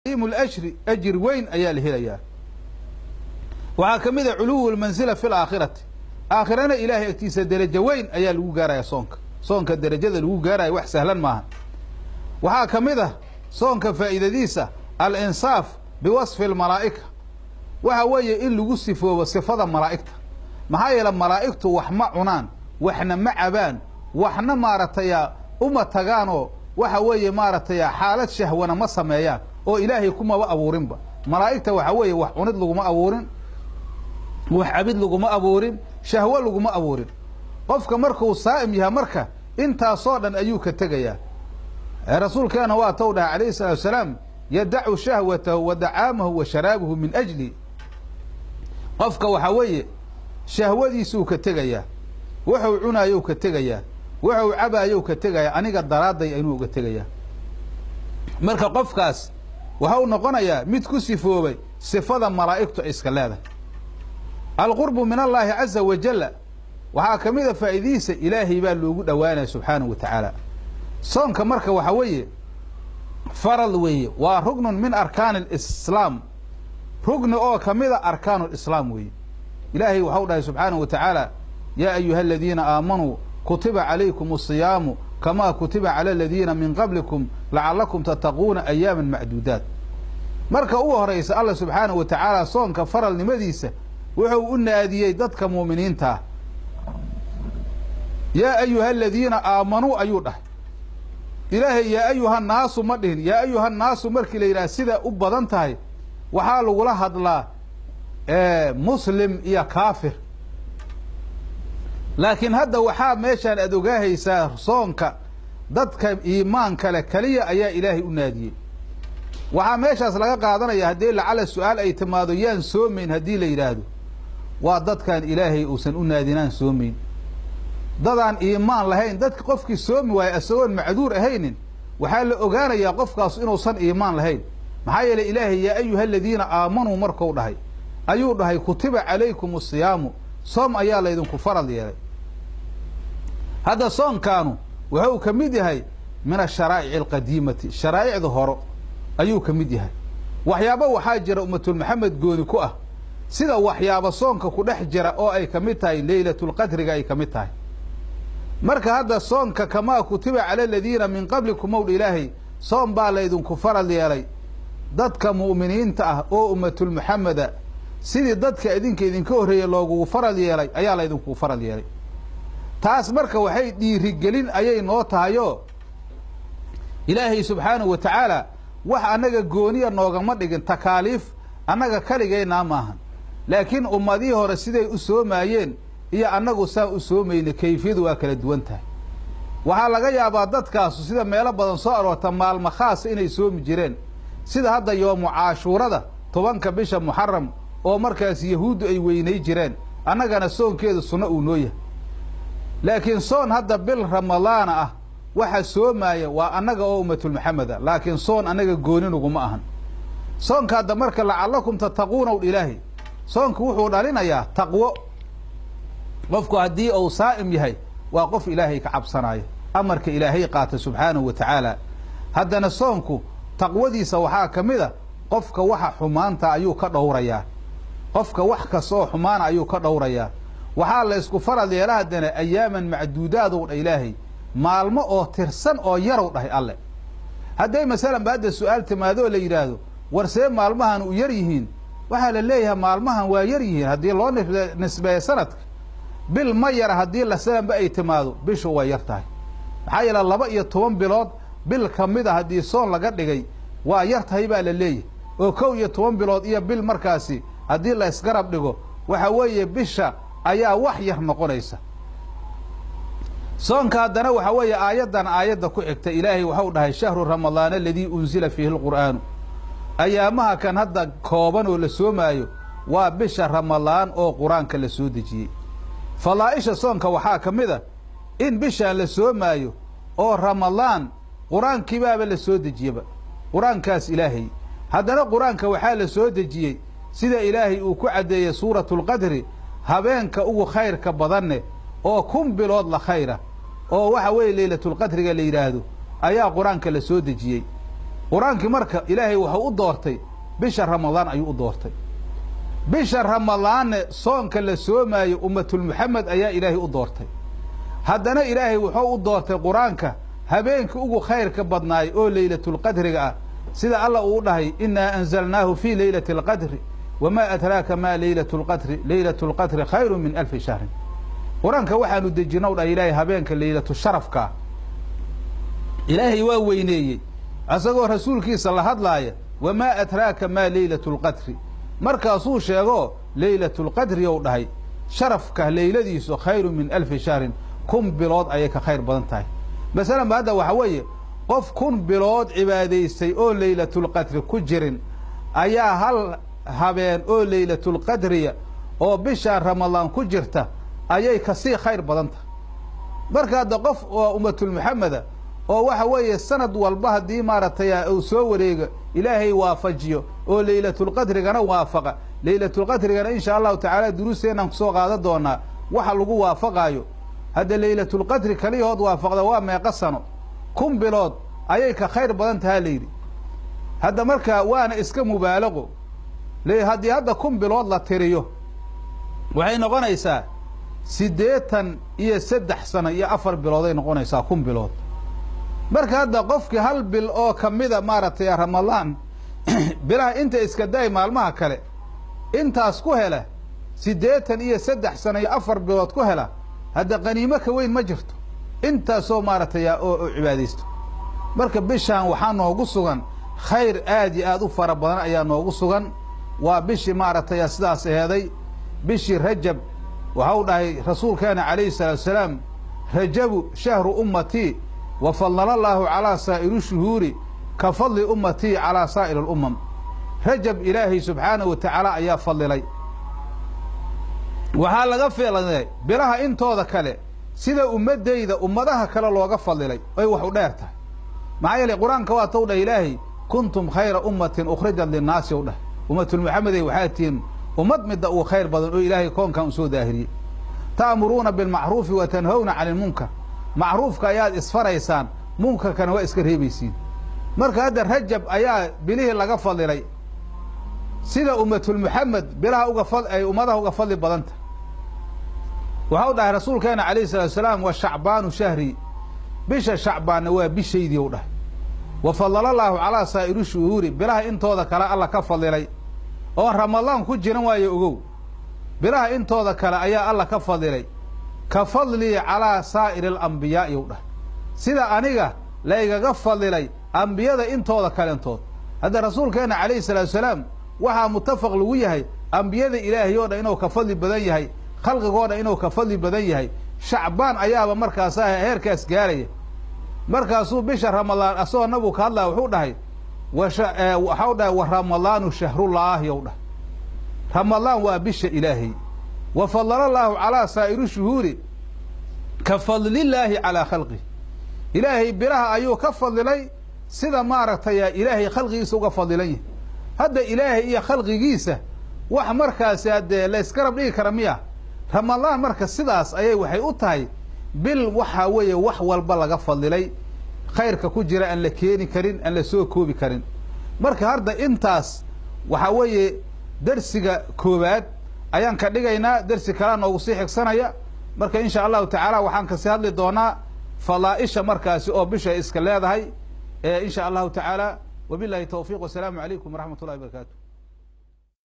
Cadiimu lajri, ajir weyn ayaa la helayaa. Waxaa ka mid a culuwu lmansila fi laakhirati, aakhirana ilaahay agtiisa derajo weyn ayaa lagu gaaraya soonka. Soonka derajada lagu gaaraya wax sahlan maaha. Waxaa ka mid ah soonka faa'iidadiisa alinsaaf biwasfi almalaa'ika, waxa weeye in lagu sifoobo sifada malaa'igta. Maxaa yeele malaa'igtu wax ma cunaan, waxna ma cabaan, waxna maaragtay uma tagaanoo waxa weeye maaragtay xaalad shahwana ma sameeyaan, oo ilaahay kumaba abuurinba. Malaa'igta waxa weeye wax cunid laguma abuurin, wax cabid laguma abuurin, shahwo laguma abuurin. Qofka markuu saa'im yahay marka intaasoo dhan ayuu ka tegayaa. Rasuulkeena waa tow dhaha calayhi salaatu wasalaam, yadacu shahwatahu wa dacaamahu wa sharaabuhu min ajli. Qofka waxaa weeye shahwadiisuu ka tegayaa, wuxuu cunaayou ka tegayaa, wuxuu cabaayou ka tegayaa, aniga daraadday inuu uga tegayaa. Marka qofkaas waxau noqonayaa mid ku sifoobay sifada malaa'igtu ay iska leedahay. Alqurbu min allaahi caza wajalla, waxaa ka mid a faa'iidihiisa ilaahay baa loogu dhowaanaya subxaanahu wa tacaala. Soonka marka waxa weeye farad weeye, waa rugnun min arkaani alislaam, rugni oo ka mida arkaanu lislaam weeye. Ilaahay waxau dhahay subxaanahu wa tacaala, yaa ayuha aladiina aamanuu kutiba calaykum asiyaamu kamaa kutiba cala aladiina min qablikum lacalakum tattaquuna ayaaman macduudaat. Marka ugu horaysa alla subxaanahu wa tacaala soonka faralnimadiisa wuxuu u naadiyey dadka muuminiinta ah. Yaa ayuha aladiina aamanuu ayuu dhahay ilaahay. Yaa ayuha naasu ma dhihin. Yaa ayuha naasu markii la yidhaha sida u badan tahay waxaa lagula hadlaa muslim iyo kaafir, laakiin hadda waxaa meeshaan aada ogaahaysaa soonka dadka iimaanka leh keliya ayaa ilaahay u naadiyey. Waxaa meeshaas laga qaadanaya haddii lacala su-aal ay timaado yaan soomayn, haddii la yidhaahdo waa dadkaan ilaahay uusan u naadinaan soomayn, dadaan iimaan lahayn. Dadka qofkii soomi waaya isagoon macduur ahaynin, waxaa la ogaanayaa qofkaas inuusan iimaan lahayn. Maxaa yeelay ilaahay yaa ayuha aladiina aamanuu marku dhahay ayuu dhahay kutiba calaykum asiyaamu, soom ayaa laydinku farad yeelay. Hadda soonkaanu wuxuu ka mid yahay min asharaa'ici alqadiimati, sharaa'icda horo ayuu ka mid yahay. Waxyaabo waxaa jira ummatul maxamed gooni ku ah, sida waxyaabo soonka ku dhex jira oo ay ka mid tahay leylatulqadriga ay ka mid tahay. Marka hadda soonka kamaa kutiba cala aladiina min qablikum owdha ilaahay, soom baa laydinku farad yeelay dadka mu'miniinta ah oo ummatul maxameda, sidii dadka idinka idinka horreeyey loogugu farad yeelay ayaa laydinku farad yeelay. Taas marka waxay dhiirigelin ayay noo tahayoo ilaahay subxaanahu wa tacaala wax annaga gooniya noogama dhigin, takaaliif annaga kaligeynaa maahan, laakiin ummadihii hore siday u soomaayeen iyo annagu saan u soomayna kayfiyadu waa kala duwan tahay. Waxaa laga yaabaa dadkaasu sida meelo badan soo aroorta maalmo khaasa inay soomi jireen, sida hadda yoomu caashuurada 10-ka bisha Muxaram oo markaas yahuuddu ay weynay jireen, annagana soonkeedu sunno uu noo yahay. Laakiin soon hadda bil ramadaana ah waxa soomaaya waa annaga oo ummatul maxameda, laakiin soon annaga gooni naguma ahan. Soonka hadda marka lacalakum tattaquuna owdh ilaahay, soonku wuxuu dhalinayaa taqwo. Qofku haddii uu saa'im yahay waa qof ilaahay ka cabsanaayo, amarka ilaahay qaata subxaanahu wa tacaala. Haddana soonku taqwadiisa waxaa ka mid a qofka waxa xumaanta ayuu ka dhowrayaa, qofka wax kasta oo xumaana ayuu ka dhowrayaa. Waxaa la ysku farad yeela haddana ayaaman macduudaad dha ilaahay, maalmo oo tirsan oo yarow dhahay alle. Hadday masalan ba hadda su-aal timaadoo la yidhaahdo warsee maalmahan u yar yihiin, waxaa la leeyahay maalmahan waa yar yihiin haddii loo nisbeeyo sanadka. Bil ma yara haddii lasalanba ay timaado, bishu way yar tahay. Maxaa yeele 12 bilood bil ka mid a haddii soon laga dhigay waa yar tahay baa la leeyahay, oo 11 bilood iyo bil markaasi haddii la isgarab dhigo waxa weeye bisha ayaa wax yar noqonaysa. Soonka haddana waxa weeye aayaddan aayadda ku xigta ilaahay waxau dhahay shahru ramadaana aladii unzila fiihi alqur'aanu, ayaamaha kan hadda kooban oo la soomaayo waa bisha ramadaan oo qur-aanka la soo dejiyey. Fadaa'isha soonka waxaa ka mid a in bishaan la soomaayo oo ramadaan qur-aankiibaaba la soo dejiyeba, qur-aankaas ilaahay. Haddana qur-aanka waxaa la soo dejiyey sida ilaahay uu ku caddeeyey suuratulqadri, habeenka ugu khayrka badanne oo 1000 bilood la khayra oo waxa weeye leylatulqadriga la yidhaahdo ayaa qur-aanka la soo dejiyey. Qur-aankii marka ilaahay wuxuu u doortay bisha Ramadaan ayuu u doortay. Bisha Ramadaanne soonka la soomaayo ummatul Muxamed ayaa ilaahay u doortay. Haddana ilaahay wuxuu u doortay qur-aanka habeenkii ugu khayrka badnaay oo leylatulqadriga ah, sida alla uu dhahay innaa anzalnaahu fii leylati alqadri wamaa adraaka maa leylatu lqadri leylatu lqadri khayru min alfi shahrin. Qur-aanka waxaanu dejinow dhahay ilaahay habeenka leylatu sharafkaa. Ilaahay waa weyneeyey asagoo rasuulkiisa la hadlaaya, wamaa adraaka maa leylatu lqadri, markaasuu sheego leylatulqadri ou dhahay sharafka leyladiisu khayru min alfi shahrin, 1000 bilood ayay ka khayr badan tahay. Masalan ba hadda waxa weeye qof 1000 bilood cibaadaystay oo leylatulqadri ku jirin ayaa hal habeen oo leylatulqadriya oo bisha Ramadaan ku jirta ayay kasii khayr badan tahay. Marka hadda qof oo ummatul Muxameda oo waxa weeye sanad walba haddii maaragtay uu soo wareego ilaahay waafajiyo oo leylatulqadrigana waafaqa, leylatulqadrigana insha allahu tacaala duruusteenaan kusoo qaadan doonaa waxa lagu waafaqaayo. Hadda leylatulqadri kaliyahood waafaqda waa meeqa sano, 1000 bilood ayay ka khayr badan tahaa layidhi. Hadda marka waana iska mubaalaqo, haddii hadda 1000 bilood la tiriyo waxay noqonaysaa 83 sano iyo 4 bilooday noqonaysaa 1000 bilood. Marka hadda qofkii hal bil oo kamida maaragtay Ramadaan bilaha inta iska day maalmaha kale intaas ku hela 83 sano iyo 4 bilood ku hela, hadda qaniimo ka weyn ma jirto intaasoo maaragtay oo cibaadaysto. Marka bishaan waxaa noogu sugan khayr aad iyo aad u fara badan ayaa noogu sugan. Waa bishii maaragtay sidaas aheeday, bishii Rajab. Waxau dhahay rasuulkeena calayhi salaatu wasalaam, Rajabu shahru ummatii wa fadlala allaahu calaa saa'iri shuhuuri ka fadli ummatii calaa saa'iri alumam. Rajab ilaahay subxaanahu wa tacaala ayaa fadlilay. Waxaa laga filanay bilaha intooda kale sida ummadayda ummadaha kale looga fadlilay ay wax u dheer tahay. Maxaa yeelay qur-aanka waa tow dhah ilaahay kuntum khayra ummatin ukhrijat linnaasi u dhah, ummatul Muxamedey waxaa tihiin ummad midda uu khayr badan oo ilaahay koonkan u soo daahiriyey. Ta'muruuna bilmacruufi wa tanhawna cani lmunkar, macruufka ayaad isfaraysaan, munkarkana waa iska reebaysiin. Marka hadda Rajab ayaa bilihii laga fadlilay sida ummatul Muxamed bilaha uga ay ummadaha uga fadli badan tahay. Waxau dhahay rasuulkeena calayhi salaatu wasalaam, wa shacbaanu shahri, bisha shacbaanna waa bishaydii u dhahay. Wa fadlala allaahu calaa saa'iri shuhuuri, bilaha intooda kale alla ka fadlilay oon Ramadaan ku jiran waayo ogow, bilaha intooda kale ayaa alla ka fadlilay ka fadlii calaa saa'iri alambiyaa'i u dhahay, sida aniga laygaga fadlilay ambiyada intooda kalentood. Hadda rasuulkeena calayhi salaatu wasalaam waxaa muttafaq lagu yahay ambiyada ilaahay oo dhan inuu ka fadli badan yahay, khalqigoo dhan inuu ka fadli badan yahay. Shacbaan ayaaba markaasaa heerkaas gaaraya. Markaasuu bisha Ramadaan asagoo nabigu ka hadlaya wuxuu dhahay waxau dhahay wa ramadaanu shahrullaahi ou dhahay, Ramadaan waa bisha ilaahay. Wa fadlala allaahu calaa saa'iri shuhuuri ka fadlillaahi calaa khalqih, ilaahay bilaha ayuu ka fadlilay sida maaragtay ilaahay khalqigiisa uga fadlilan yahay. Hadda ilaahay iyo khalqigiisa wax markaasi haddee la iskarab dhigi kara miya. Ramadaan marka sidaas ayay waxay u tahay bil waxaa weeye wax walba laga fadlilay, khayrka ku jira aan la keeni karin, aan la soo koobi karin. Marka hadda intaas waxaa weeye darsiga koowaad ayaan ka dhigaynaa, darsi kalea noogu sii xigsanaya. Marka insha allahu tacaala waxaan kasii hadli doonaa fadaa'isha markaasi oo bisha iska leedahay insha allahu tacaala. Wabillahi tawfiiq, wasalaamu calaykum waraxmat ullahi wabarakaatu.